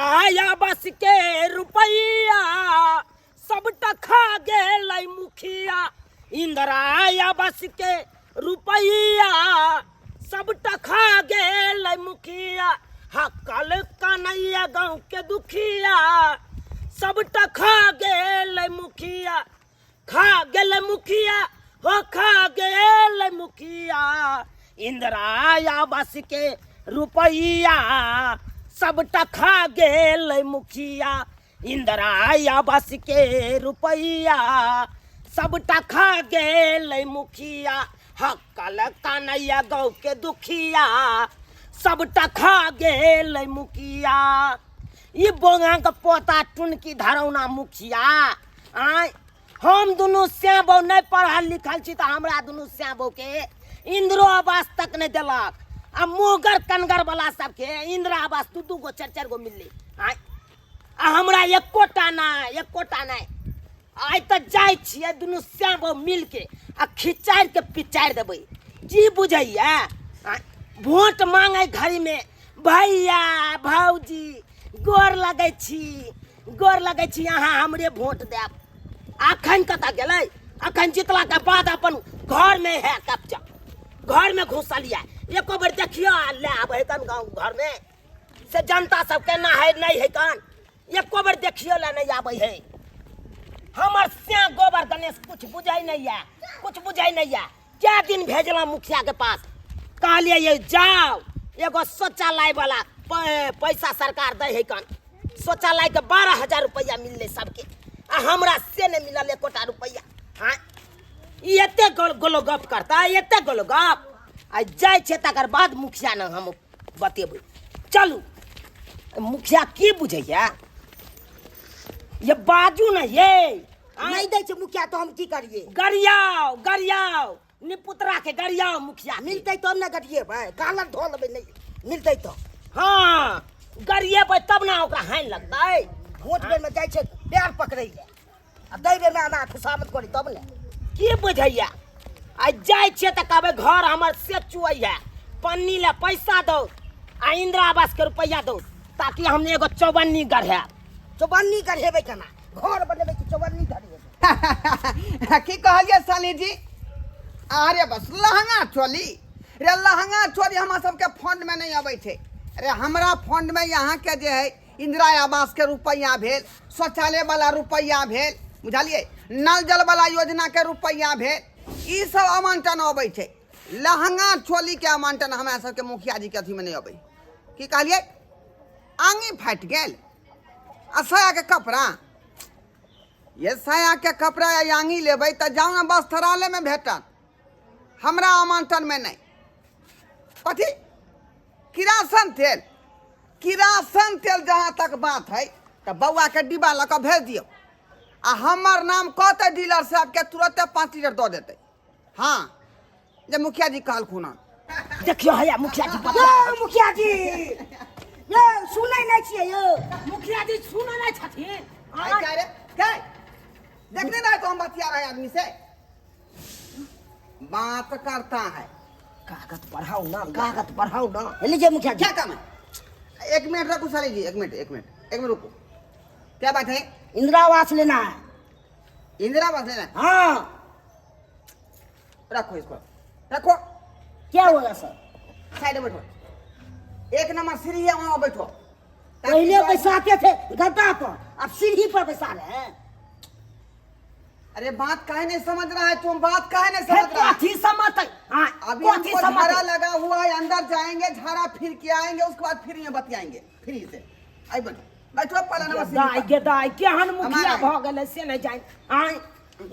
इंदिरा आवास के रुपैया सबटा खा गेलै मुखिया। इंदिरा आवास के रुपैया सबटा खा गेलै मुखिया। हकल कन्हैया गाँव के दुखिया सबटा खा गेलै मुखिया। खा गेलै मुखिया हो खा गेलै मुखिया। इंदिरा आवास के रुपैया सबटा खा गेलै मुखिया। इंदिरा आवास के रुपैया सबटा खा गेलै मुखिया। हकल कन्हैया गाँव के दुखिया सबटा खा गेलै मुखिया। ई बोंगा के पोता टुनकी धरौना मुखिया आय, हम दुनू श्याबो नहि पढ़ल लिखल छी तऽ हमरा दुनू श्याबो के इंदिरो आवास तक नहि देलक। आ मुहगर कनगर वाला सबके इंदिरा आवास दू दू गो चारि चारि गो मिललै आय, आ हमरा एकोटा नहि, एकोटा नहि। आइ तऽ जाइ छियै दुनू श्याबो मिलके आ खिचारि के पिचारि देबै। की बुझैया आय, वोट मांगे घड़ी में भैया भौजी गोर लगै छी, गोर लगै छी, अहाँ हमरे वोट देब। अखन कतऽ गेलै? अखन जितला के बाद अपन घर में है कब्जा, घर में घुसल यऽ। एको बेर देखियो आ ले आबै कन गाँव घर में से जनता सब केना है नहीं है कन, एको बेर देखियो ले नहीं आबै है। हमर श्याम गोबर गणेश कुछ बुझै नहीं है, कुछ बुझै नहीं है। क्या दिन भेजला मुखिया के पास, कहलिए ये जाओ एगो शौचालय वाला पैसा सरकार दै है कन, शौचालय के 12,000 रुपया मिलले सबके, आ हमरा से नहीं मिलल एकोटा रुपया। हाँ ई एते गोलो गप करता, एते गोलो गप। आ जाइ छै तकर बाद मुखिया ने हम बतेबै। चलू मुखिया की बुझैया ये बाजू ने ये नहीं दै छै मुखिया तो हम की करिए? गरियाओ गरियाओ निपुतरा के गरियाओ मुखिया के। मिलतै तब ने गरिएबै, कालर धो लेबै, नहीं मिलतै तो। हाँ गरिएबै तब ना ओकरा हानि लगतै। वोट बेर में जाइ छै पैर पकड़ै ले, आ दै बेर में आना खुशामद करी तब ने। की बुझैया? आ जाइ छियै तऽ कहबै घर हमर से चुअइया, पन्नी ले पैसा दौ आ इंदिरा आवास के रुपैआ दौ ताकि हम एगो चौबन्नी गढ़ायब। चौबन्नी गढ़ेबै केना? घर बनेबै कि चौबन्नी गढ़ेबै? की कहलियै साली जी? अरे बस लहंगा चोली रे, लहंगा चोली हमरा सबके फंड में नहीं अबै छै रे। हमरा फंड में यहाँ के जे है इंदिरा आवास के रुपैआ भेल, शौचालय वाला रुपैआ भेल, बुझलियै, नल जल वाला योजना के रुपैआ भेल, ई सब आवंटन अबै छै। लहंगा चोली के आवंटन हमरा सबके मुखिया जी के अथी में नहीं अबै। की कहलियै? आंगी फाटि गेल आ साया के कपड़ा, ये साया के कपड़ा या आंगी लेबै तऽ जाउ ने वस्त्रालय में भेटत, हमरा आवंटन में नहीं। कथी? किरासन तेल? किरासन तेल जहाँ तक बात है तऽ बौआ के डिब्बा लऽ कऽ भेज दियौ आ हमर नाम कहतै डीलर साहब के, तुरते 5 लीटर दऽ देतै। हाँ जे मुखिया जी कहलखुन हन। देखियो हैया मुखिया जी बतिया यौ, रहल छथिन। मुखिया जी यौ सुनै नहि छियै यौ? मुखिया जी सुनै नहि छथिन। आइ क्या रे? क्या? देखने ना तो हम बतिया रहे आदमी से बात करता है। कागज पढ़ाओ ना, कागज पढ़ाओ ना। ये लीजिए मुखिया जी। क्या काम है? एक मिनट रुको साली जी, एक मिनट, एक मिनट, एक मिनट रुको। क्या बात है? इंदिरा आवास लेना है। इंदिरा आवास लेना है? हाँ। रखो इसको, रखो। क्या होगा सर? साइड में बैठो, एक नंबर सीढ़ी है वहाँ बैठो। पहले बैसाते थे गद्दा पर, अब सीढ़ी पर बैसा रहे हैं। अरे बात काहे नहीं समझ रहा है तुम? बात काहे नहीं समझ रहा है? कथी समझते? हाँ, अभी कथी हमको समझते? झाड़ा लगा हुआ है, अंदर जाएंगे, झाड़ा फिर के आएंगे, उसके बाद फिर ये बतियाएंगे फिर से। आई बैठो, बैठो, पहला नंबर सीढ़ी दाइ पर। गे दाइ, केहन मुखिया हमारा भऽ गेलै से नहि जानि। आँय,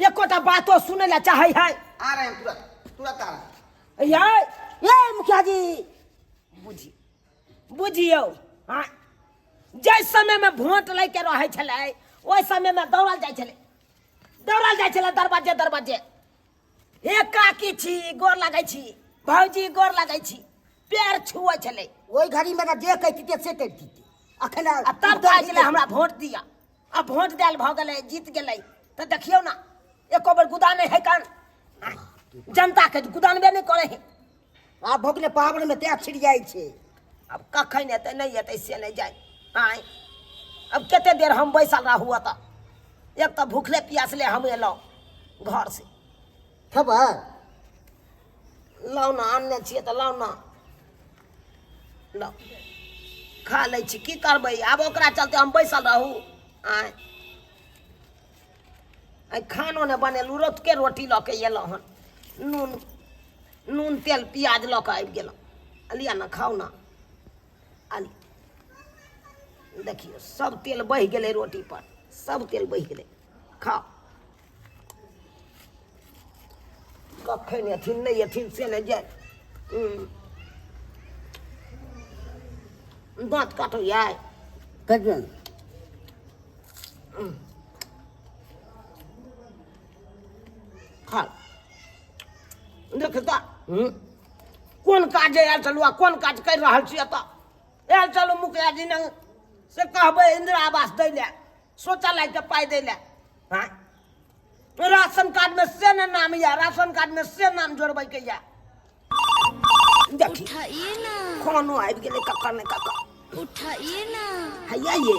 एकोटा बातो सुनै लए चाहै है। आ रहे हैं तुरंत, तुरंत आ रहे हैं। यै, यै मुखिया जी। बुझी, बुझियौ। हाँ, जाहि समयमे वोट लैके रहै छलै ओहि समयमे दौड़ल जाइ छलै, दौड़ल जाइ छलै दरवाजे दरवाजे। हे काकी छी, गोर लगै छी, भौजी गोर लगै छी, पैर छुअै छलै। ओहि घड़ीमे ने जे कहितियै से करितियै। अखन आ तब कहै छलै हमरा वोट दिअ। आ वोट देल भऽ गेलै, जीत गेलै तऽ देखियौ ने एको बेर गुदा नहि है कान। जनताके गुदानबे नहि करै है। आब भऽ गेलै पाबनिमे तैं छिड़ियाइ छै। आब कखन एतै नहि एतै से नहि जाय। आँय अब कते देर हम बैसल रहू एतऽ। एक तऽ भूखले प्यासले हम एलहुँ घर से। खेबै? लाउ ने, आनने छियै तऽ लाउ ने, लाउ खा लै छी। की करबै आब ओकरा चलते हम बैसल रहू? आँय, आइ खानो नहि बनेलहुँ, रतुके रोटी लऽ के एलहुँ हन, नून नून तेल प्याज लऽ कऽ आबि गेलहुँ। लिअ ने, खाउ ने। आ देखियौ, सब तेल बहि गेलै रोटी पर, सब तेल बहि गेलै। खाउ। कखन एथिन नहि एथिन से नहि जाय। दाँत काटैया। कहियौ। खा, देख तऽ कोन काज आयल छलहुँ आ कोन काज करि रहल छी। एतऽ आयल छलहुँ मुखिया जी नंग से कहबै इंदिरा आवास दै लए, शौचालयके पाइ दै लए। आँय, राशन कार्डमे से ने नाम यऽ, राशन कार्डमे से नाम जोड़बैके यऽ। देखी, उठाइए ना। खानो आबि गेलै ककर ने ककर। उठाइए ना। हैया ये,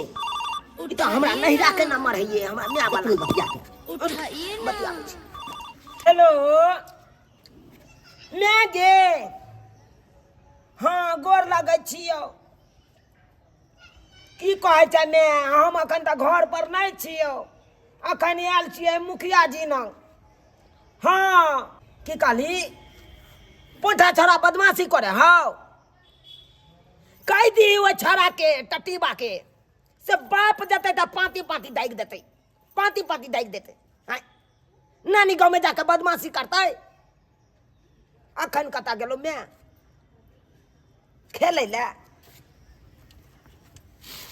ई तऽ हमरा उठाइए नहिरा के ना। नंबर है ये, हमरा माय वाला। अपने बतिया के। उठाइए ना। बतियाबै छी। हेलो my गे, हँ, गोर लगै छियौ। की कहै छै माय, हम अखन तऽ घर पर नहि छियौ, अखन आयल छियै मुखिया जी नंग। हँ, की कहली? पोठा छौड़ा बदमाशी करे हौ? कहि दी ओहि छौड़ाके, टटीबा के, से बाप जेतै तऽ पाँति पाँति दागि देतै, पाँति पाँति दागि देतै। आँय, नानी गाँवमे जाके बदमाशी करतै। अखन कतऽ गेलौ माय? खेलै लए?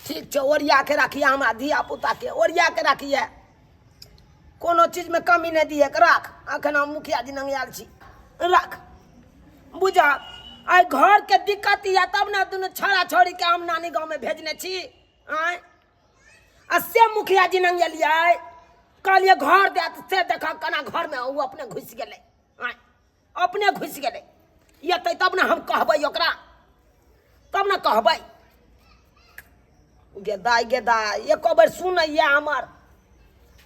ठीक छै, ओरिया के राखिए हमरा धिया पुता के, ओरिया के राखिए, कोनो चीजमे कमी नहि दिए। राख, अखन हम मुखिया जी लग आयल छी, राख। बुझ, आइ घरके दिक्कत यऽ तब ने दुनू छौड़ा छौड़ीके हम नानी गाँवमे भेजने छी। आँय, आ से मुखिया जी लग एलियै, कहलियै घर देत, से देख केना घरमे ओ अपने घुसि गेलै। आँय, अपने घुसि गेलै। एतै तब ने हम कहबै ओकरा, तब ने कहबै। गे दाइ, गे दाइ, एको बेर सुनैया हमर?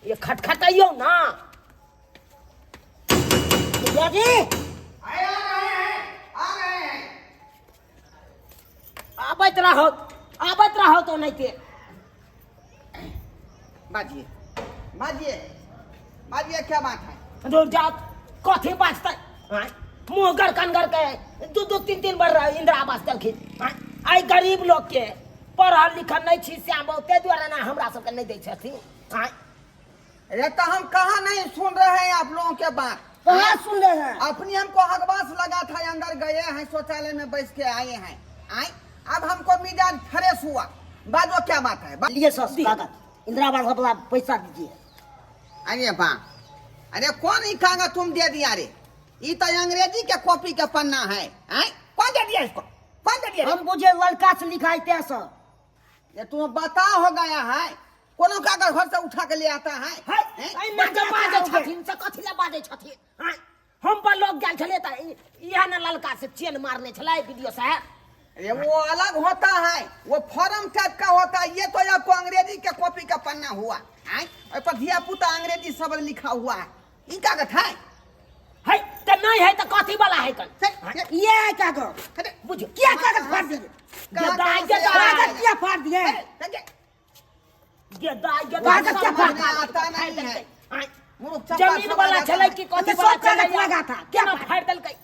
ये खटखटैयौ ना। मुखिया जी। अरे आ रहे हैं, आ रहे हैं। आबैत रहो, आबैत रहो तो ओनाहिते। बाजिए, बाजिए, बाजिए, क्या बात है? रुक जाओ, कथी बाजतै? आँय, मुँह गरकन के दू दू तीन तीन बेर इंदिरा आवास देलखिन। आँय, आइ गरीब लोकके, पढ़ल लिखल नहि छी श्याम बाबू, ताहि दुआरे ने हमरा सबके नहि दै छथिन। आँय। अरे तो हम कहाँ नहीं सुन रहे हैं आप लोगों के बात? कहाँ सुन रहे हैं? अपनी हमको हकबास लगा था, अंदर गए हैं, शौचालय में बैठ के आए हैं। आए, अब हमको मिजाज फ्रेश हुआ। बाजो, क्या बात है? लिए सर कागज, इंदिरा आवास वाला पैसा दीजिए। अरे बा, अरे कौन ही कागज तुम दे दिया रे? ये तो अंग्रेजी के कॉपी के पन्ना है। आए, कौन दे दिया इसको? कौन दे दिया रे? हम बुझे लड़का से लिखाई ते सर। ये तुम बता हो गया है, कोनो कागज घर से उठा के ले आता है? है? हैं? एहिमे जे बाजै छथिन से कथी लए बाजै छथिन? आँय, हम पर लोग गेल छलै तऽ इएह ने ललका से चेन मारने छलै वीडियो साहब। अरे वो अलग होता है, वो फॉर्म टाइप का होता है। ये तो आपको अंग्रेजी के कॉपी का पन्ना हुआ। आय, ओहि पर धिया पुता अंग्रेजी शब्द लिखा हुआ है। ई कागज है? है तऽ नहि है तऽ कथी वाला है कन? ये है कागज। अरे बुझियौ। क्या कागज फाड़ दिए? कहाँ- गेदाइ, कहाँ से गेदाइ। आया? कागज क्या फाड़ दिए? अरे, गेदाइ, गेदाइ, कागज सब क्या फाड़ कागज आता फाड़ि नहीं है। देलकै। आँय, मूर्ख चप्पा जमीन सब वाला लगा छलै है। कि कथी सब वाला कागज छलै? लगा था, क्या केना फाड़- फाड़ि देलकै?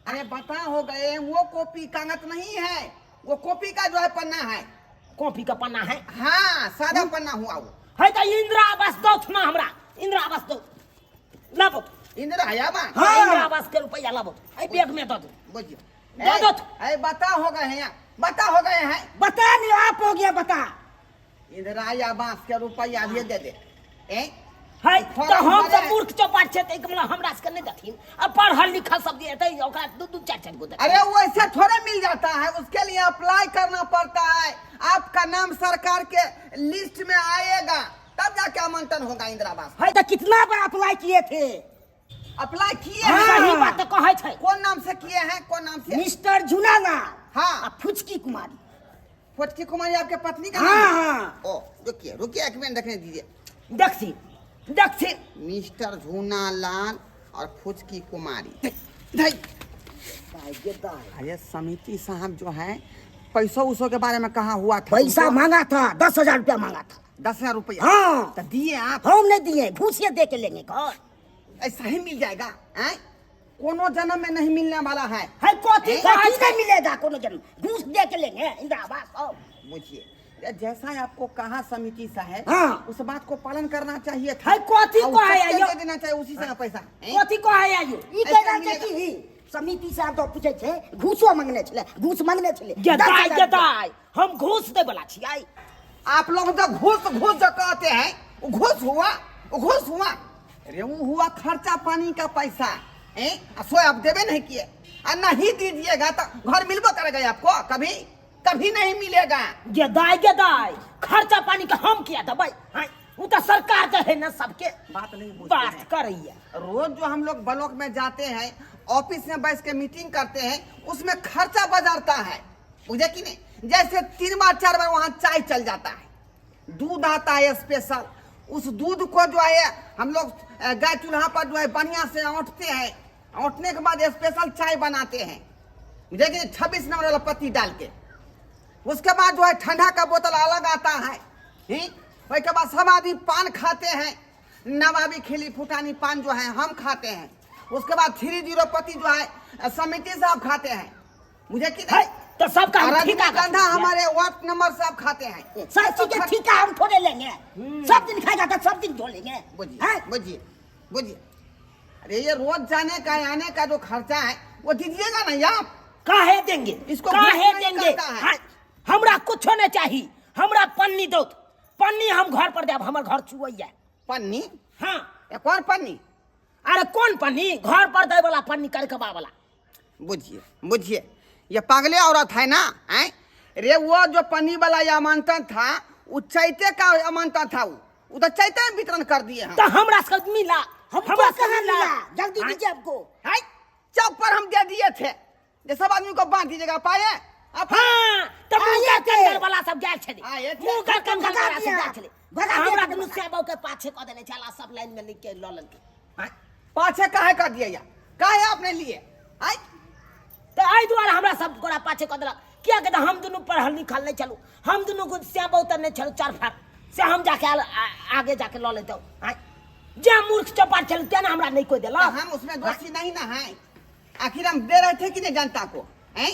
अरे बता हो गए, वो कॉपी कागज नहीं है, वो कॉपी का जो है पन्ना है। कॉपी के पन्ना है? हाँ, सादा पन्ना हुआ वो। है तऽ इंदिरा आवास दौथ ना हमरा, इंदिरा आवास दौ, लाबो। इंदिरा आया बा। हाँ, इंदिरा आवास के रुपया लाबो, एहि बैग में दऽ दू। बुझियो। दऽ दो। ए बता हो गए हैं, बता हो गए हैं। बता नहीं, आप हो गया बता। इंदिरा आवास के रुपया भी दे दे। ए है फॉर्म तऽ हम भरे सब है। मूर्ख चौपाट छै तऽ एहिके मतलब हमरा सबके नहि देथिन, आ पढ़ल लिखल सब जे हेतै ओकरा दू दू चारि चारि गो देथिन। अरे वो ऐसे थोड़े मिल जाता है, उसके लिए अप्लाई करना पड़ता है। आपका नाम सरकार के लिस्ट में आएगा तब जाके आवंटन होगा इंदिरा आवास। है तो कितना बार अप्लाई किए थे? अप्लाई किए हाँ। हैं? सही बात तऽ कहै छै। कौन नाम से किए हैं, कौन नाम से? मिस्टर झुनालाल। हाँ। आ फुचकी कुमारी। फुचकी कुमारी आपके पत्नी का हाँ, नाम है? हाँ। ओ रुकिए। रुकिए, एक मिनट देखने दीजिए। देखसी देखसी। मिस्टर झूना लाल और फुचकी कुमारी। धई। अरे समिति साहब जो है पैसों उसो के बारे में कहा हुआ था? पैसा तुमको? मांगा था, 10,000 रुपया मांगा था। 10,000 रुपया? हाँ। तो दिए आप? हम नहीं दिए, घूसिए दे के लेंगे घर। ऐसा ही मिल जाएगा? हैं? कोनो जन्म में नहीं मिलने वाला है। है कथी हैं? कहै कथी छै? नहीं मिलेगा कोनो जन्म, घूस दे के लेंगे इंदिरा आवास सब। बुझिए, जैसा आपको कहा समिति साहब, हाँ। उस बात को पालन करना चाहिए था। है कथी और कहै सबके आयो? दे देना चाहिए उसी समय पैसा। हैं? कथी कहै आयो? ई ऐसा कह रहल छै मिलेगा। कि समिति साहब तो पूछै छै, घूसो मांगने छलै, घूस मांगने छलै। गे दस दाइ हजार गे रुपया। दाइ, हम घूस दै वाला छियै। आप लोग जो घूस घूस जो कहते हैं, वो घूस हुआ? वो घूस हुआ? अरे वो हुआ खर्चा पानी का पैसा। हैं? आ सो आप देवे नहीं किए, आ नहीं दीजिएगा तो घर मिलबो करेगा आपको? कभी कभी नहीं मिलेगा। गे दाइ गे दाइ, खर्चा पानी के हम किया देबै? हैं? उ तऽ सरकार दे है ना सबके। बात नहीं बुझते बात हैं। करैया। रोज जो हम लोग ब्लॉक में जाते हैं, ऑफिस में बैठ के मीटिंग करते हैं, उसमें खर्चा बाजारता है, बुझे कि नहीं? जैसे 3 बार 4 बार वहाँ चाय चल जाता है, दूध आता है स्पेशल, उस दूध को जो है हम लोग गाय चूल्हा पर जो है बढ़िया से औंटते हैं, औंटने के बाद स्पेशल चाय बनाते हैं, बुझे कि नहीं? 26 नंबर वाला पत्ती डाल के। उसके बाद जो है ठंडा का बोतल अलग आता है, ही? उसके बाद सब आदमी पान खाते हैं, नवाबी खिली फुटानी पान जो है हम खाते हैं। उसके बाद 3-0 पत्ती जो है समिति साहब खाते हैं, मुझे कि है तो सबका हम और ठीका रजनीगंधा हमारे वार्ड नंबर साहब खाते हैं। सब चीज के ठीका हम थोड़े लेंगे, सब दिन खाएगा तो सब दिन धो लेंगे। बुझिए हैं? बुझिए बुझिए। अरे ये रोज जाने का आने का जो खर्चा है वो दीजिएगा ना आप। काहे देंगे इसको काहे घूस नहीं देंगे? करता है। हाँ, हमरा कुछो नहीं चाहिए, हमरा पन्नी दो, पन्नी हम घर पर देब, हमर घर चुवैया। पन्नी? हाँ। ये कौन पन्नी? अरे कौन पन्नी, घर पर दे वाला पन्नी, करकबा वाला। बुझिए बुझिए, ये पागले औरत है ना। हैं? रे वो जो पन्नी वाला अमानतन था वो चैते का अमानतन था, वो तो चैते में वितरण कर दिए हम। तो हमरा सबके मिला, हमको हमरा सबके कहाँ मिला? जल्दी हाँ? दीजिए हमको। हैं? चौक पर हम दे दिए थे, जे सब आदमी को बांट दीजिएगा पाए। आप हाँ, तो आए मुँह थे। कंगल वाला सब गेल छलै। आए थे। मुँह कंगल भगा वाला सब दिया। गेल छलै। भगा दिया हमरा कंगल दुनू वाला। श्यामबाबू के पाछे कऽ देने छला, सब लाइन में लिख के लऽ लेलकै। हाँ? पाछे काहे कर दिया या? काहे आपने लिए? आय? तऽ एहि दुआरे हमरा सब गोरा पाछे कऽ देलक, कियाकि तऽ हम दुनू पढ़ल लिखल नहि छलहुँ, हम दुनू को श्यामबाबू तऽ नहि छलहुँ चार फार से हम जाके आगे जाके लऽ लेतहुँ। आँय? जे मूर्ख चौपाट छलहुँ तेना हमरा नहि कोइ देलक। तो हम उसमें दोषी नहीं ना है, आखिर हम दे रहे थे कि नहीं जनता को? हैं?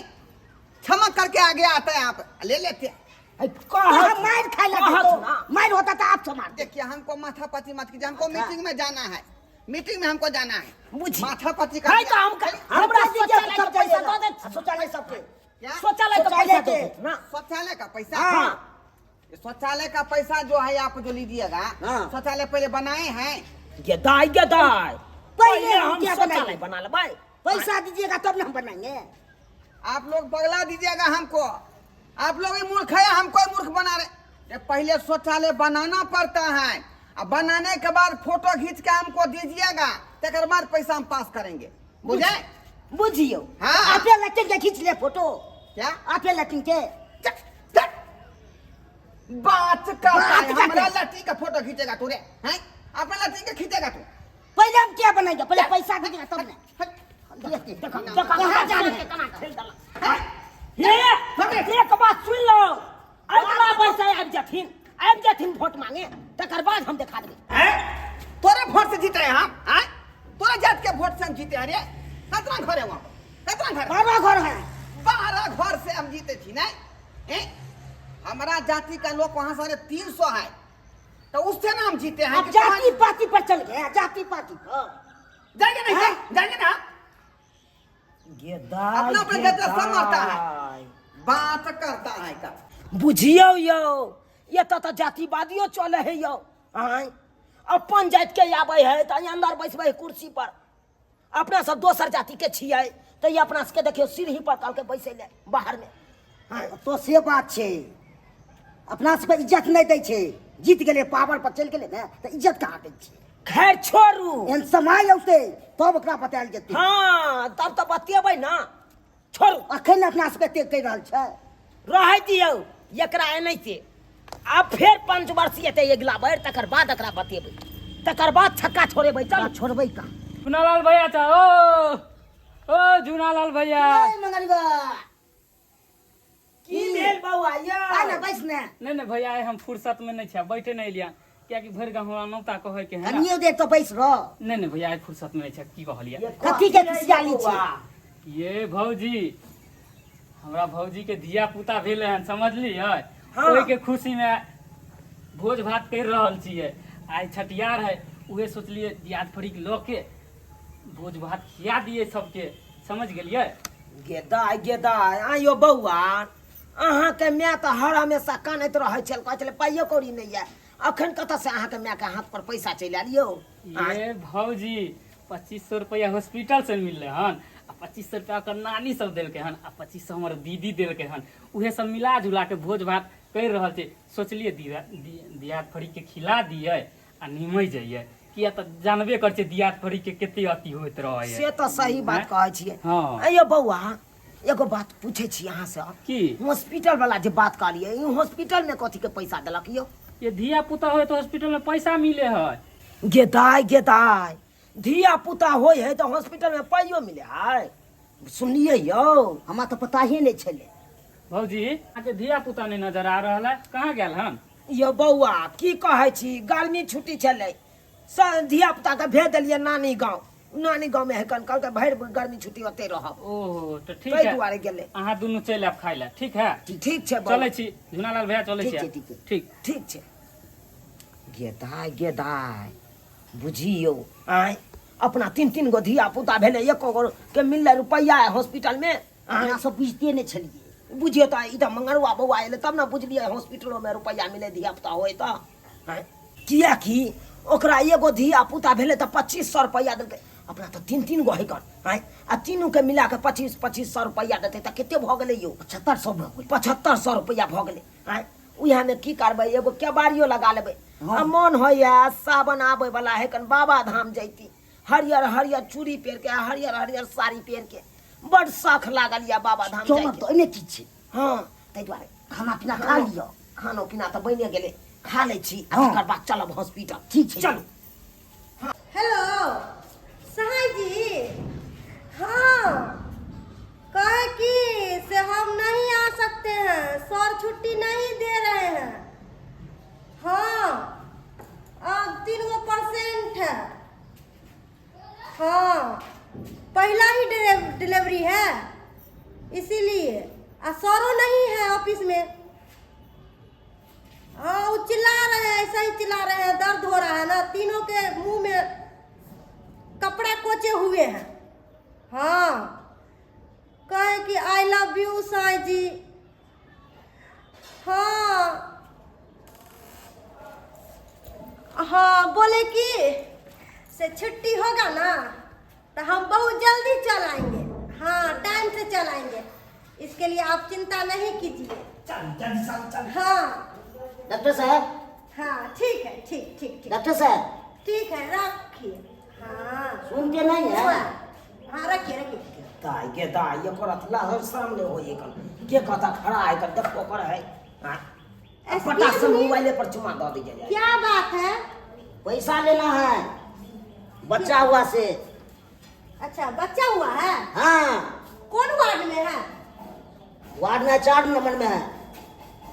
क्षमा करके आगे आते हैं आप ले लेते हैं। है, तो कहत हम मार खाए लगे कहत तो ना। मार होता तो आप मार। देखिए हमको माथा पति मत कीजिए, हमको अच्छा। मीटिंग में जाना है, मीटिंग में हमको जाना है। बुझी। माथा पति का है तो हम हमरा दीजिए शौचालय सब के पैसा जाइएगा। दऽ देत। शौचालय सबके। क्या? शौचालय के शौचालय पैसा के। दऽ देत ना। शौचालय का पैसा? हाँ। ये शौचालय का पैसा जो है आप जो लीजिएगा, हाँ। शौचालय पहले बनाए हैं। गे दाई गे दाई, पहले पहले हम हम क्या शौचालय बनाएंगे? बना लेबै। पैसा दीजिएगा तब ना हम बनाएंगे। आप लोग बगला दीजिएगा हमको, आप लोग ही मूर्ख है, हमको ही मूर्ख बना रहे। ये पहले शौचालय बनाना पड़ता है, और बनाने के बाद फोटो खींच के हमको दीजिएगा, तकर बाद पैसा हम पास करेंगे, बुझे? बुझियो। हाँ। आपे लैट्रिन के खींच ले फोटो। क्या? आपे लैट्रिन के। चक, चक। बात करता बात है, करते हमारा हैं। लट्ठी का फोटो खींचेगा तू रे, हैं? अपना लट्ठी का खींचेगा तू। पहले हम क्या बनाएंगे? पहले पैसा दीजिएगा तब ना। देखो, देखो, कहाँ जा रहे हैं? केना खेल देलक। हे, एक बात सुन लो, अगला पैसा आबि जथिन, आबि जथिन वोट मांगे, तकर बाद हम देखा देबै। हैं? तोरे वोट से जीत रहे हैं हम, हैं? तोरे जात के वोट से हम जीते हैं रे। कितना घर है वहाँ पर? कितना घर है? 12 घर है। 12 घर से हम जीते थी ना। हैं? हमारा जाति का लोग वहाँ सारे 300 है, तो उससे ना हम जीते हैं। अब कि जाति कहाँ- पाति पर चल गए, जाति पाति पर। जाएंगे नहीं, हाँ? जाएंगे ना। गेदाय, अपना अपना जाति सब मरता है। गेदाय। बात करता है का। बुझियौ यौ, एतऽ तऽ जातिवादियो चलै है यौ। आँय, अपन जातिके आबै है तऽ अन्दर बैसबै है कुर्सी पर, अपना सब दोसर जातिके छियै तऽ ई अपना सबके देखियौ सीढ़ी पर कहलकै बैसै लए बाहरमे। हाँ, तो से बात छै, अपना सबके इज्जत नहि दै छै। जीत गेलै पावर पर चलि गेलै ने तऽ इज्जत कहाँ दै छै? खैर छोड़ू, एहन समय औतै तब ओकरा बतायल जेतै। हाँ, तब तऽ बतेबै ना। छोड़ू, अखन अपना सबके एते कहि रहल छै। रहै दियौ एकरा एनाहिते। आब फेर पंचवर्षीय एतै अगिला बेर, तकर बाद एकरा बतेबै, तकर बाद छक्का छोड़ेबै। चल छोड़बै कहाँ? झूनालाल भैया चा ओ ओ झूनालाल भैया। ए, मंगलबा। की भेल बौआ यौ? आ ने बैस ने। नहीं नहीं भैया, आइ हम फुर्सत में नहीं छियै, बैठे नहीं एलियै, कियाकि भरि गाँव हमरा नौता कहै के है ना। कनियो देर तो बैस रह। नहीं नहीं भैया, आइ फुर्सत में नहीं छियै। की कहलियै? कथी के खुशियाली छै? ये भौजी, हमरा भौजी के धिया पुता भेलै हन, समझलियै? हाँ। ओहि के खुशी में भोज भात कर रहल छियै। आइ छठियार है, उहे सोचलियै दियाद फरीक लऽ के भोज भात खिया दियै सबके, समझ गेलियै? गेदाय गेदाय, आइयो बौआ, अहाँके माय तऽ हर हमेशा कानैत रहै छल, कहै छलै पाइयो कौड़ी नहि यऽ, अखन कतऽसँ अहाँके मायके हाथ पर पैसा चलि आयल यौ? ये भौजी, 2500 रुपया हॉस्पिटल से मिललै हन, आ 2500 रुपया ओकर नानी सब देलकै हन, आ 2500 हमर दीदी देलकै हन, उहे सब मिला जुला के भोज भात करि रहल छै। सोचलियै दियाद फरीक के खिला दियै आ निमहि जइयै, किया तऽ जानबे करै छियै दियाद फरीक के कते अथी होइत रहै। से तऽ सही बात हैं? कहै छियै। हँ। अयो बौआ, एगो बात पूछै छी अहाँसँ। की? हॉस्पिटल वाला जे बात कहलियै, ई हॉस्पिटल में कथी के पैसा देलक यौ? ये धिया पुता होय तऽ हॉस्पिटल में पैसा मिले है। गेदाय गेदाय, धिया पुता होइ है तऽ हॉस्पिटल में पाइयो मिले है? सुनलियै यौ? हमरा तऽ पता ही नहि छलै। भौजी, अहाँके धिया पुता नहि नजर आ रहल है, कहाँ गेल हन? यौ बौआ, की कहै छी, गर्मी छुट्टी छलै, सब धिया पुता के भेज देलियै नानी गाँव। नानी गाँव में हेकन कहलकै भरि गर्मी छुट्टी ओतै रहब। ओहो, तऽ ठीक ताहि है, दुआरे गेलै। अहाँ दुनू चलि आयब खाय लए, ठीक है? ठीक छै बौआ। चलै छी झुनालाल भैया, चलै ठीक छी। छै, ठीक छै। ठीक। ठीक छै। गेदाय गेदाय, बुझियौ आँय, अपना तीन तीन गो धिया पुता भेलै, एको गो के मिललै रुपैआ हॉस्पिटल में? अहाँ सब बुझिते नहि छलियै। बुझियौ तऽ ई तऽ मंगरुआ बौआ एलै तब ने बुझलियै हॉस्पिटलोमे रुपैआ मिलै धिया पुता होइ तऽ। आँय, किएकि ओकरा एगो धिया पुता भेलै तऽ 2500 रुपैआ देलकै, अपना तऽ तीन तीन गो हैकर। आँय, आ तीनूके मिला कऽ 2500 रुपैआ देतै तऽ कते भऽ गेलै यौ? 7500 भऽ गेलै। 7500 रुपैआ भऽ गेलै। आँय, उएहमे की करबै, एगो केबाड़ियो लगा लेबै। आ मोन होइए सावन आबै वाला है कन बाबा धाम जैती, हरियर हरियर चूड़ी पहिर के, हरियर हरियर साड़ी पहिर के, बड शौख लागल यऽ बाबा धाम चलऽ जाइके। तऽ ओहिमे की छै? हँ। ताहि दुआरे खाना पीना खा लिअ। खानो पीना तऽ बनिए गेलै, खा लै छी आ हँ। तकर बाद चलब हॉस्पिटल। ठीक छै। चलू। हेलो सहाय जी, हाँ कहे कि से हम नहीं आ सकते हैं, सर छुट्टी नहीं दे रहे हैं। हाँ, अब 3 गो परसेंट है। हाँ, पहला ही डिलीवरी है, इसीलिए आ सरो नहीं है ऑफिस में। हाँ, वो चिल्ला रहे हैं, ऐसा ही चिल्ला रहे हैं, दर्द हो रहा है ना, तीनों के मुंह में कपड़ा कोचे हुए हैं। हाँ, कहे कि I love you Sai जी। हाँ हाँ, बोले कि से छुट्टी होगा ना तो हम बहुत जल्दी चल आएंगे। हाँ, टाइम से चल आएंगे, इसके लिए आप चिंता नहीं कीजिए। चल जल्दी चल चल। हाँ। डॉक्टर साहब। हाँ, ठीक है, ठीक ठीक ठीक। डॉक्टर साहब। ठीक है, रखिए। हाँ। सुनते नहीं है। हाँ, रखिए रखिए। दाय गे दाय, एकर अथला हम सामने होइए कन के कता खड़ा है कन देखो कर है। हाँ। Excuse पटा से me? मोबाइले पर चुमा दऽ दिया जाए। क्या बात है? पैसा लेना है बच्चा हुआ से। अच्छा, बच्चा हुआ है? हाँ। कौन वार्ड में है? वार्ड में 4 नंबर में है।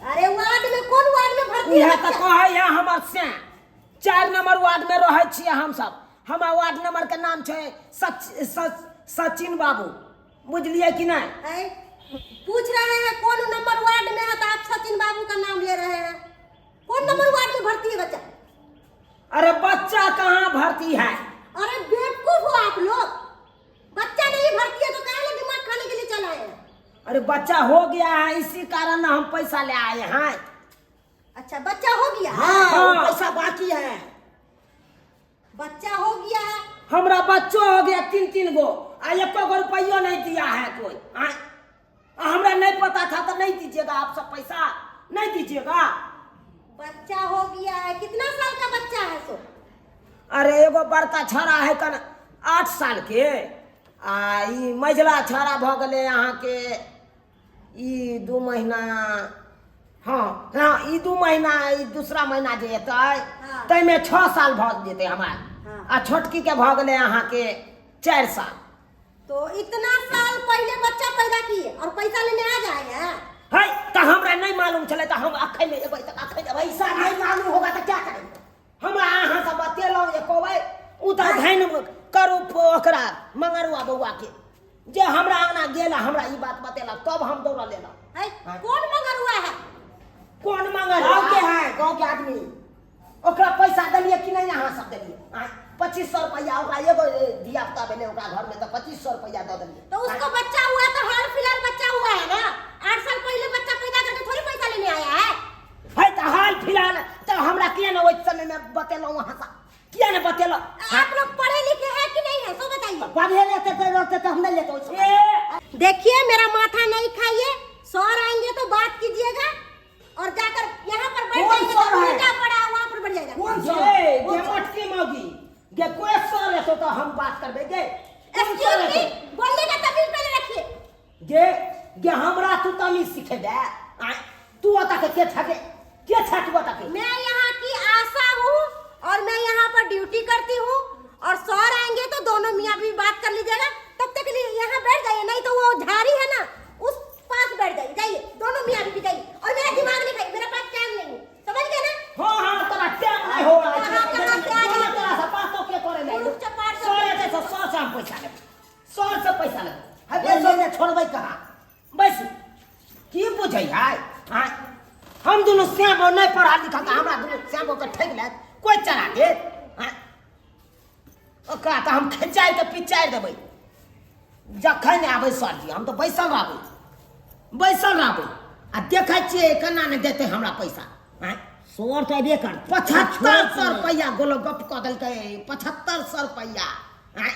अरे वार्ड में कौन वार्ड में भर्ती है उएह तऽ बच्चा? कहै है हमर से 4 नंबर वार्ड में रहै छियै हमसब। हमर वार्ड नंबर के नाम छै सच, सच, सचिन बाबू, बुझलियै कि नहि? ऐ, पूछ रहे हैं कौन नंबर वार्ड में है तो आप सचिन बाबू का नाम ले रहे हैं। कौन नंबर वार्ड में भर्ती है बच्चा? अरे बच्चा कहाँ भर्ती है? अरे बेवकूफ हो आप लोग, बच्चा नहीं भर्ती है तो काहे दिमाग खाने के लिए चला है? अरे बच्चा हो गया है, इसी कारण ना हम पैसा ले आए हैं। अच्छा, बच्चा हो गया? हाँ, हाँ। वो पैसा बाकी है। बच्चा हो गया है? हमरा बच्चो हो गया तीन तीन गो, आ एको गो रुपयो नहीं दिया है कोई। आ, हमरा नहीं पता था तो नहीं दीजिएगा आप सब, पैसा नहीं दीजिएगा। बच्चा हो गया है, कितना साल का बच्चा है सो? अरे एगो बड़का छड़ा है कन 8 साल के, आ ई मझला छड़ा भ गेलै अहाँके ई 2 महीना हाँ हाँ, ई 2 महीना, ई दूसरा महीना जे एतै हाँ। ताहिमे 6 साल भऽ जेतै हमरा। हाँ। आ छोटकी के भऽ गेलै अहाँके 4 साल। तो इतना साल पहले बच्चा पैदा किए और पैसा लेने आ जाए हैं? है तऽ हमरा नहि मालूम छलै, तऽ हम अखन नहि एबै तऽ अखन एबै। पैसा नहीं मालूम होगा तो क्या करेंगे? हमरा अहाँ सब बतेलहुँ एको बेर, ओ तऽ धनि करू ओकरा मंगरुआ बौआ के जे हमरा अंगना गेल आ हमरा ई बात बतेलक तब हम दौड़ल एलहुँ। है, कौन मंगरुआ है? कौन मंगरुआ? गाँव के है, गाँव के आदमी। ओकरा पैसा देलियै कि नहि? अहाँ सब देलियै? आँय, 2500 रुपैआ ओकरा एगो धिया पुता भेलै ओकरा घरमे तऽ 2500 रुपैआ दऽ देलियै। तो उसको बच्चा हुआ तो हाल फिलहाल बच्चा हुआ है ना, 8 साल पहले बच्चा पैदा करके थोड़ी पैसा लेने आया है। है तऽ हाल फिलहाल तऽ हमरा किया ने ओहि समयमे बतेलहुँ अहाँ सब? किया ने बतेलहुँ? आप लोग पढ़े लिखे हैं कि नहीं है, सो बताइए। पढ़े लेते तो रहते तो हम नहीं लेते ओहि समय। ए, देखिए मेरा माथा नहीं खाइए, सर आएंगे तो बात कीजिएगा और जाकर यहाँ पर बैठ कौन जाइए, तो सर है? उल्टा पड़ा है, वहाँ पर बैठ जाइएगा। कौन सर? गे, गे मोटकी मौगी, गे कोई सर एतो तो हम बात करबै गे। कोन सर एक्सक्यूज मी, एतो? बोलने का तमीज पहले रखिए। गे, गे हमरा तू तमीज सिखेबे? आँय, तू ओतऽ के के छके? के छे तू ओतऽ के? मैं यहाँ की आशा हूँ और मैं यहाँ पर ड्यूटी करती हूँ और सर आएंगे तो दोनों मियाँ भी बात कर लीजिएगा, तब तक के लिए यहाँ बैठ जाइए, नहीं तो वो झाड़ी है ना उस पास बैठ जाइए। जाइए दोनों मियाँ बीवी जाइए और मेरा दिमाग नहीं खाइए, मेरा पास टाइम नहीं है, समझ गए ना? हाँ हाँ, तोरा टाइम नहीं हो रहा है। कहाँ कहाँ से आ तोरा जाते तोरा से बातो के करे नहीं। पुरुष चपाट सर एतै तऽ सर से हम पैसा लेबै, सर से पैसा लेबै। है, पैसा ने छोड़बै कहाँ? बस की बुझै है? आँय, हम दुनू श्यामो नहि पढ़ा लिखा तऽ हमरा दुनू श्यामो के ठकि लेत, कोइ चढ़ा देत? आँय, ओकरा तऽ हम खिचाइ के पिचारि देबै। जखन आबै सरजी हम तऽ बैसल रहबै, बैसल रहबै आ देखै छियै केना नहि देतै हमरा पैसा। आँय, सर तऽ अयबे करतै। 7500 रुपैआ गोलो गप कऽ देलकै, 7500 रुपैआ। आँय,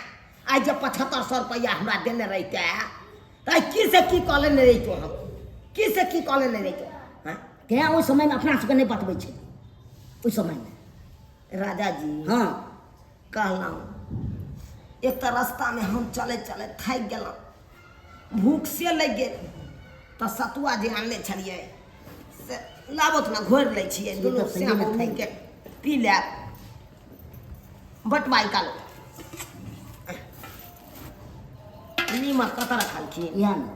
आइ जे 7500 रुपैआ हमरा देने रहितै तऽ आइ की से की कऽ लेने रहितहुँ हम, की से की कऽ लेने रहितहुँ। आँय, तेँ ओहि समयमे अपना सबके नहि बतबै छै ओहि समयमे। राजा जी हाँ कहलहुँ, एक तऽ रास्तामे हम चलैत चलैत थाकि गेलहुँ, भूख से लागि गेल, तऽ सतुआ जे आनने छलियै से लाबत ने घोरि लै छियै, से दुनू तऽ सहिए श्याम मे थाकि मिलके पी लेब। बटवाइ कालो नीमक कतऽ रखलखिन? इएह ने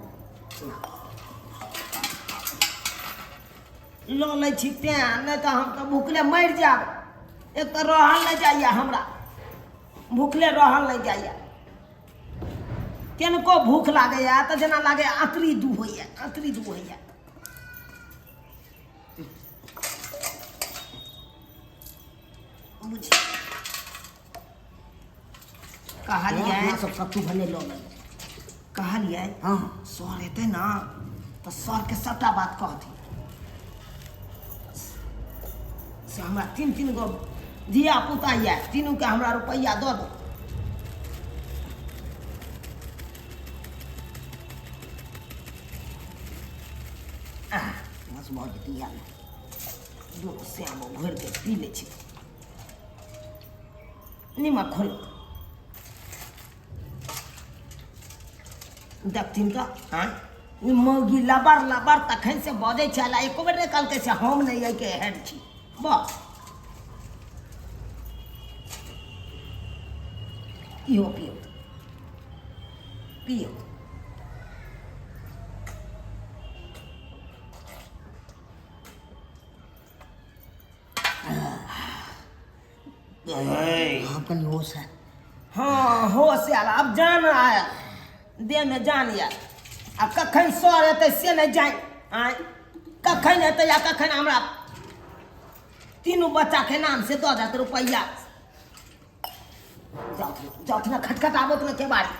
लऽ लै छी तेँ, नहि तऽ हम तऽ भुखले मरि जायब। एक तऽ रहल नहि जाइए हमरा, भुखले रहल नहि जाइए। केनको भूख लागैए तऽ जेना लागैए अतरी दू होइए, अतरी दू होइए। बुझि कहलियै अपना सब सत्तू भने लऽ लेबै। कहलियै हाँ सर एतै ने तऽ सरके सबटा बात कहथिन से हमरा 3-3 गो धिया पुता यऽ, तीनूके हमरा रुपैआ दऽ दो। बस भऽ जेतै इएह ने। दुनू श्याम घोरि के पी लै छी। नीमक खोलो देखथिन तऽ। आँय, ई मौगी लबर लबर तखन से बजै छल, एको बेर नहि कहलकै से हम नहि एहिके हेड छी। बस इहो पियौ पियौ। आब कनि होश है। हाँ होश आयल, आब जान आयल, देहमे जान आयल। आ कखन सर एतै से नहि जानि। आँय, कखन एतै आ कखन हमरा तीनू बच्चाके नाम से दऽ देत रुपैआ। जाउथ जाउथ ने, खटखट आबत ने केबाड़ी।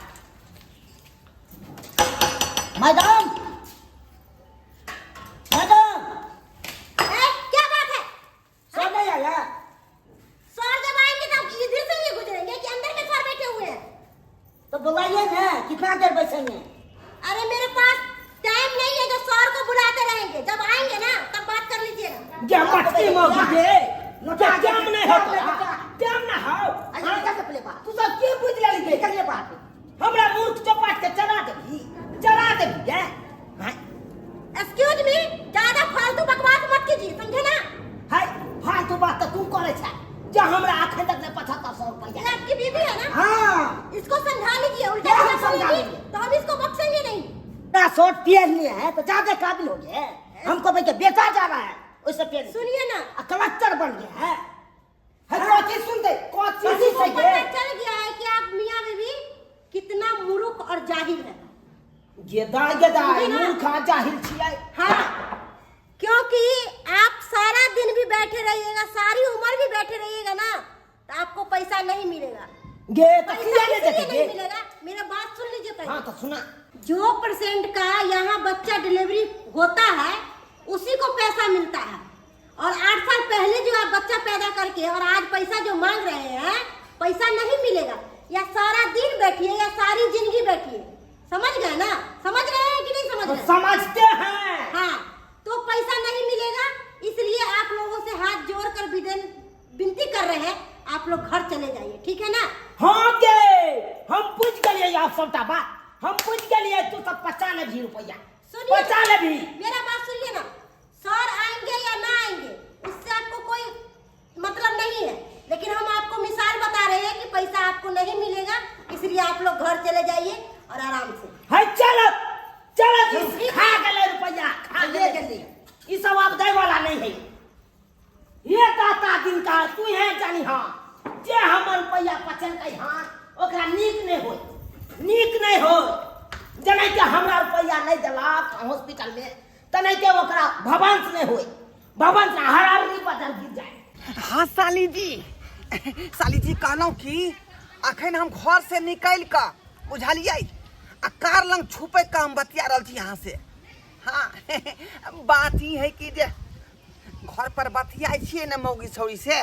मैडम मैडम ए, क्या बात है? सर नहीं आया? सर जब आएंगे तब इधर से नहीं गुजरेंगे कि अंदर में सर बैठे हुए हैं? तो बुलाइए ना, कितना देर बैठेंगे? अरे मेरे पास टाइम नहीं है जो सर को बुलाते रहेंगे, जब आएंगे ना तब बात कर लीजिएगा। गे मटकी मौगी गे, नोटा टाइम नहीं हो तोरा, टाइम ना हो। अच्छा निकल के पहले बात तू सब की बुझि लेली गे? निकल के बात। हमरा मूर्ख चौपाट के चढ़ा देबही, चढ़ा देबही गे। एक्सक्यूज मी, ज्यादा फालतू बकवास कीजिए, समझे ना? है फालतू बात तो तू करे छे जे हमरा अखन तक नहीं 7500 रुपया। ये आपकी बीवी है ना? हाँ। इसको समझा लीजिए, उल्टा क्या सीधा समझा बोलेगी लीजिए? तो हम इसको बख्शेंगे नहीं। ना शॉर्ट पेर लिए है तो ज्यादा काबिल हो गए, हमको भाई के बेचा जा रहा है उससे पेर। सुनिए ना, आ, कलेक्टर बन गया है। है कौची सुन दे कौची हमको से पता चल गया है कि आप मियाँ बीवी कितना मूर्ख और जाहिल है। गेदा गेदा समझे ना? मूर्खा जाहिल छियै। हाँ, क्योंकि आप सारा दिन भी बैठे रहिएगा, सारी उम्र भी बैठे रहिएगा ना, तो आपको पैसा नहीं मिलेगा। गे तो पैसा किया नहीं इसलिए देते नहीं गे? मिलेगा, मेरा बात सुन लीजिए पहले। हाँ तो सुना। जो परसेंट का यहाँ बच्चा डिलीवरी होता है उसी को पैसा मिलता है, और 8 साल पहले जो आप बच्चा पैदा करके और आज पैसा जो मांग रहे हैं, पैसा नहीं मिलेगा। या सारा दिन बैठिए या सारी जिंदगी बैठिए, समझ गए ना? समझ रहे हैं कि नहीं समझ तो रहे हैं? समझते हैं। हाँ, तो पैसा नहीं मिलेगा, इसलिए आप लोगों से हाथ जोड़कर विनती कर रहे हैं, आप लोग घर चले जाइए, ठीक है ना? हाँ गे हम पूछ गेलिए आप सबटा बात, हम पूछ गेलिए तू सब पचा लेबही रुपया, सुनिए। पचा लेबही। मेरा बात सुनिए ना, सर आएंगे या ना आएंगे उससे आपको कोई मतलब नहीं है, लेकिन हम आपको मिसाल बता रहे हैं कि पैसा आपको नहीं मिलेगा, इसलिए आप लोग घर चले जाइए और आराम से। है चलो चलो, खा गेलै रुपया, खा ले गेलै। गेलिए। ई सब आब दै वाला नहीं है। ये दाता दिन का तू है जानी, हाँ जे हमर रुपया पचलकै हन ओकरा नीक नहीं होय, नीक नहीं होय। जेनाकि हमरा रुपया नहीं देलक हॉस्पिटल में तेनाहिते ओकरा भवंश नहीं होय, भवंश हरारी बदल गिर जाए। हाँ साली जी, साली जी कहलहुँ कि अखन हम घर से निकलि कऽ बुझलियै आ कार लग छुपै कऽ हम बतिया रहल छी अहाँ से। हाँ बात ई है कि जे घर पर बतियाइ छियै ने मौगी छौरी से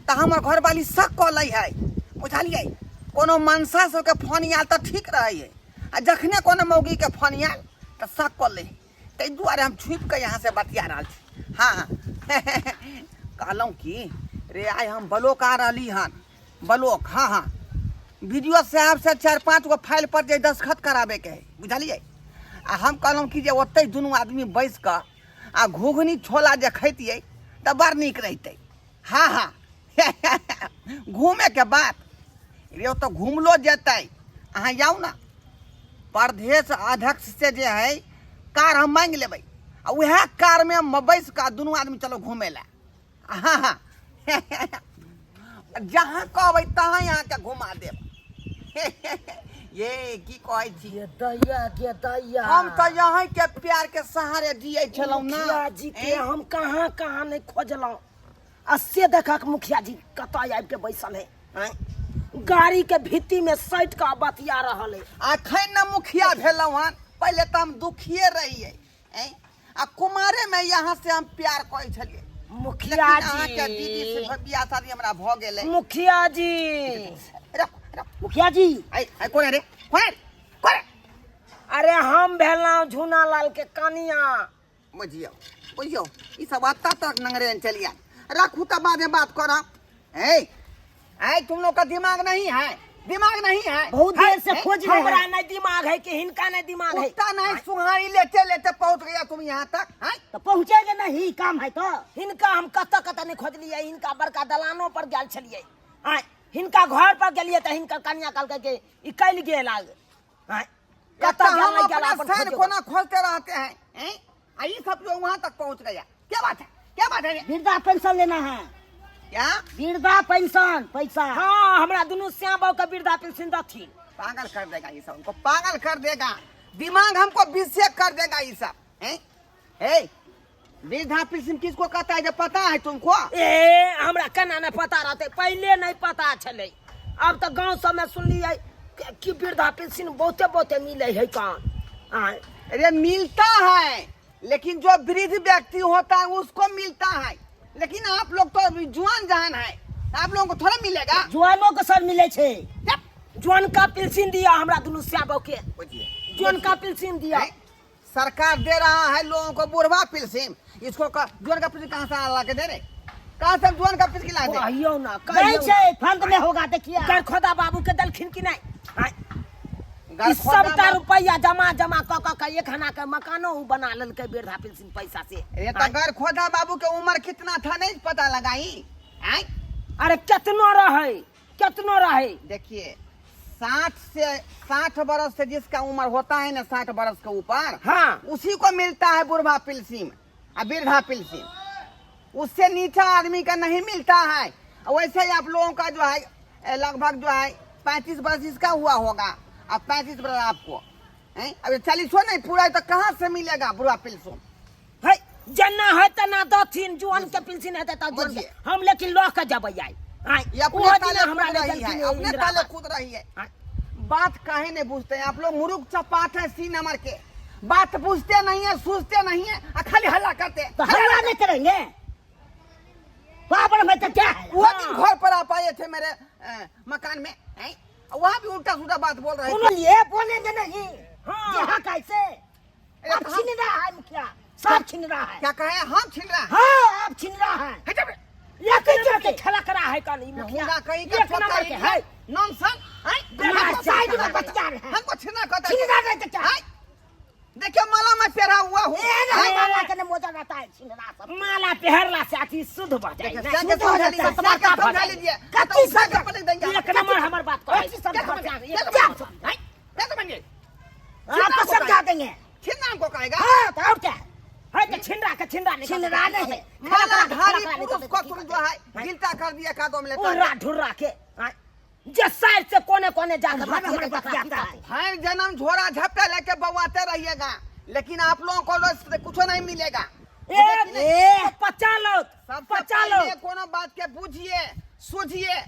तऽ हमर घरवाली शक कऽ लै है बुझलियै। कोनो मनसा सबके फोन आयल तऽ ठीक रहै है, आ जखने कोनो मौगीके फोन आयल तऽ शक कऽ लै, ताहि दुआरे हम छुपि कऽ यहाँ से बतिया रहल छी। हाँ कहलहुँ कि रे आइ हम ब्लॉक आ रहली हन, ब्लॉक। हाँ हाँ बी डी ओ साहब से 4-5 गो फाइल पर जे दस्तखत कराबैके है बुझलियै। आ हम कहलहुँ कि जे ओतहि दुनू आदमी बैस कऽ आ घुघनी छोला जे खैतियै तऽ बड़ नीक रहितै। हाँ हाँ घूमेके बात रे ओतऽ घुमलो जेतै। अहाँ जाउ ने प्रदेश अध्यक्ष से जे है कार हम मांगि लेबै आ उएह कारमे हम बैस कऽ दुनू आदमी चलो घूमे लए। हाँ हाँ जहाँ कहबै तहाँ अहाँके घुमा देब। ये की कहै छी? गे दैया गे दैया, हम तऽ यहीं के प्यार के सहारे जियै छलहुँ ना। मुखिया जी के हम कहाँ कहाँ नहीं खोजलहुँ, आ से देखक मुखिया जी कतऽ आबि के बैसल है, आँय? गाड़ी के भित्ति में सटि कऽ बतिया रहल है। अखन न मुखिया भेलहुँ हन, पहिले तऽ हम दुखिए रहियै, ऐं? आ कुमारे में यहाँ से हम प्यार करै छलियै। मुखिया लेकिन अहाँके जी। दीदी से बियाह शादी हमरा भऽ गेलै। मुखिया जी। रख, रख। मुखिया जी। ऐ, ऐ, कोन रे? कोन रे? कोन रे? अरे हम भेलहुँ झूना लाल के कनिया। बुझियौ, बुझियौ, ई सब एतऽ तक नंगरे चलि आयल। रखू तऽ बादमे बात करब। ऐ, ऐ, तुम लोग का दिमाग नहीं है, दिमाग नहीं है। बहुत देर से खोज रहे हमरा हैं। नहीं दिमाग है कि हिनका नहीं दिमाग है। कुत्ता नहीं सुहारी लेते लेते पहुंच गया तुम यहाँ तक। हैं? तो पहुंचेगा नहीं, काम है तो। हिनका हम कतऽ कतऽ नहीं खोजलियै, हिनका बड़का दलानो पर गेल छलियै, आँय हिनका घर पर गेलियै तऽ हिनकर कनिया कहलकै कि ई कैल गेल आग। आँय, कतऽ तो गेल हम नहि गेल अपना अपन सैन खोजो। कोना खोजते रहते हैं, हैं? आ ये सब जो वहाँ तक पहुँच गया, क्या बात है, क्या बात है? वृद्धा पेंशन लेना है। क्या वृद्धा पेंशन पैसा? हाँ, हमरा दुनू श्याम बाबू के वृद्धा पेंशन दथिन। पागल कर देगा ये सब, हमको पागल कर देगा, दिमाग हमको विषय कर देगा ये सब। हैं? हे, वृद्धा पेंशन किसको कहता है जब पता है तुमको? ए हमरा केना नहीं पता रहते, पहले नहीं पता छलै, अब तो गांव सब में सुनलियै कि वृद्धा पेंशन बहुते बहुते मिले है कहाँ। आँय। अरे मिलता है, लेकिन जो वृद्ध व्यक्ति होता है उसको मिलता है, लेकिन आप लोग तो अभी जुआन जहान है, आप लोगों को थोड़ा मिलेगा। जुआनो के सर मिले छे। जुआन का पेंशन दिया हमरा दुनू श्याबो के, बुझिए। जुआन का पेंशन दिया। हैं? सरकार दे रहा है लोगों को बुढ़वा पेंशन, इसको जुआन का पेंशन कहाँ से ला के दे रहे, कहाँ से जुआन का पेंशन ला दे? कहियो ना, नहीं कहियो छे, फंड में होगा देखिए। कर खोदा बाबू के दलखिन कि नहीं? आँय। ई सबटा रुपैआ जमा जमा कऽ कऽ के एक हना के मकानो उ बना लेलकै वृद्धा पेंशन पैसा से। अरे तो गरखोदा बाबू के उम्र कितना था नहीं पता लगाई? आय? अरे केतनो रहे, केतनो रहे। देखिए 60 बरस से जिसका उम्र होता है ना, 60 बरस के ऊपर, हाँ। उसी को मिलता है बुढ़वा पिलसिम और वृद्धा पिलसिम, उससे नीचा आदमी का नहीं मिलता है। वैसे ही आप लोगों का जो है लगभग जो है 35 बरस इसका हुआ होगा, अब 35 बरस आपको हैं? अब 40 नहीं पूरा है तो कहाँ से मिलेगा बुढ़वा पिलसिम? है जना है तना दथिन, जुआन के पिलसिन है ता बुझिए। हम लेकिन लऽ के जबै आइ। आइ, ये अपने ओहो ताले दिना हमरा कूद ले रही गेलखिन है, अपने इंदिरा ताले आवास। कूद रही है। हाँ। बात काहे नहीं पूछते हैं आप लोग? मुरुख चपाट है सी नंबर के, बात पूछते नहीं है, सोचते नहीं है, आ खाली हल्ला करते हैं। तो हल्ला नहीं करेंगे बाबर में तो क्या है? वो दिन घर पर आप आए थे मेरे मकान में, हैं? वहाँ भी उल्टा सीधा बात बोल रहे थे। उन्होंने ये बोलेंगे नहीं। हाँ। ये हाँ कैसे? अरे आप हम छीन रहा है मुखिया, सब छीन रहा है। क्या कहे? हम छीन रहा है? हाँ, आप छीन रहा है। है जब- एक नंबर के खेला करा है कल ई मुखिया। मुखिया कहीं का एक नंबर के है। नॉनसेंस, हैं? हमारा हमको साइड छीनना में बच जा रहे हैं। हमको छीनना कहता है। छीन रहा है तो क्या? हैं? देखिए माला में पेरा हुआ हूँ। ए, नहीं, हैं? माला के नहीं मोजा रहता है, छीन रहा सब। माला पेहरला से अति शुद्ध भऽ जाइ देखिए, ने। सर के शुद्ध हो समझा जाता लीजिए, है, सर के सतमाता समझा भऽ जाइ। लीजिए। कत्ती तो उठा के सर- पलट देंगे। एक नंबर हमर बात कहै। कत्ती सर- क्या समझा? क्या एक समझा? नंबर। हैं? क्या समझे? आपको समझा देंगे। छीनना हमको कहेगा? हाँ, तो और क्या? है तो छिनरा के छिनरा निकाल छिनरा देते। नहीं है। माला खाना करा के धारी छिनरा निकाल पुरुष देते। को तुम जो है गिलता कर दिया कादों में लेटा उर्रा ढुर्रा के, हाँ। जे साइड से कोने कोने जाकर हम बात हमारे करते पास जाता है। हर जन्म झोरा झपटा लेके बवाते रहिएगा, लेकिन आप लोगों को तो कुछ नहीं मिलेगा। ए, ए, पचा लो, सबसे पचा लो। पहले कोनो बात के बुझिए सूझिए,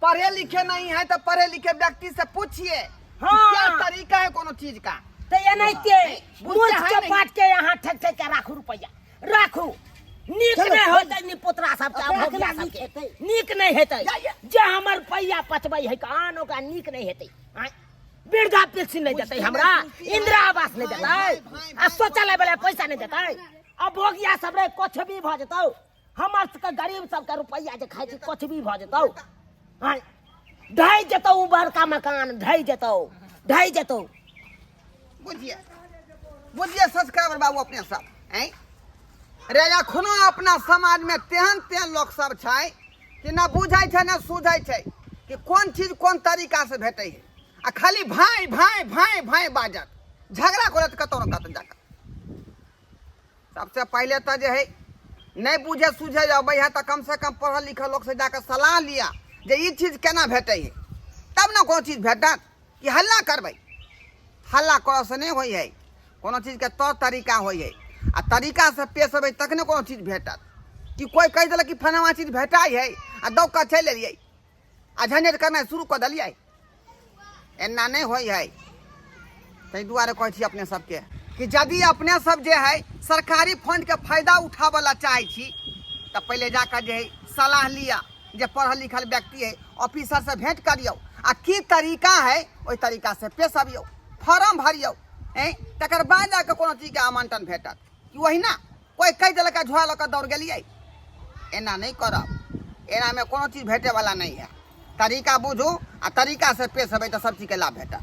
पढ़े लिखे नहीं है तो पढ़े लिखे व्यक्ति से पूछिए कि हाँ। क्या तरीका है कोनो चीज का। तो ये नहीं के बुझते मूर्ख है के नहीं। पाट के यहाँ ठक ठक के राखू रुपया राखू। नीक चलो, नहीं होतै नी पोतरा सबके, अपना भोगिया अपना नीक सबके। हेतै। नीक नहीं हेतै। जाइए। जे हमर रुपया पचबै है आन ओकरा नीक नहीं हेतै। आँय, वृद्धा पेंशन नहीं देतै बुझते हमरा, नहीं, सुनती है। इंदिरा आवास नहीं भाई, देतै, भाई, भाई, आ भाई, शौचालय वाला पैसा नहीं देतै। आ भोगिया सब रे कुछ भी भऽ जेतौ, हमर सबके गरीब सबके रुपया जे खाइ छी कुछ भी भऽ जेतौ। आँय, ढहि जेतौ उ बड़का मकान, ढहि जेतौ, ढहि जेतौ। बुझिए बुझिए सब्सक्राइबर बाबू अपने सब हैं रे, अखनो अपना समाज में तेहन तेहन लोक सब छै कि ना बुझै छै ना सुझै छै कि कोन चीज कोन तरीका से भेटै है, आ खाली भाई भाई भाई भाई बाजत, झगड़ा करत कतौ न कतौ जाकर। सबसे पहले तो जे है नहीं बुझे सुझे अबै है तो कम से कम पढ़ल लिखल लोक से जाकर सलाह लिया जे ई चीज केना भेटै है, तब ने कोनो चीज भेटत। कि हल्ला करबै, हल्ला करऽ से नहि होइ है, कोनो चीजके तौर तरीका होइ है, आ तरीका से पेश अबै तखने कोनो चीज भेटत। कि कोइ कहि देलक कि फलाना चीज भेटाइ है आ दौग कऽ चलि एलियै आ झंझट करनाइ शुरू कऽ देलियै, एना नहि होइ है। ताहि दुआरे कहै छी अपने सबके कि यदि अपने सब जे है सरकारी फंडके फायदा उठाबऽ लए चाहै छी तऽ पहिले जाकऽ जे है सलाह लिअ, जे पढ़ल लिखल व्यक्ति है ऑफिसर से भेंट करियौ आ की तरीका है ओहि तरीका से पेश अबियौ, फॉर्म भरियौ, हैं, तकर बाद जाकऽ कोनो चीजके आवंटन भेटत। कि ओहिना कोइ कहि देलक आ झोरा लऽ कऽ दौड़ गेलियै, एना नहि करब, एनामे कोनो चीज भेटैवला नहि है। तरीका बुझू आ तरीका से पेश अबै तऽ सब चीजके लाभ भेटत।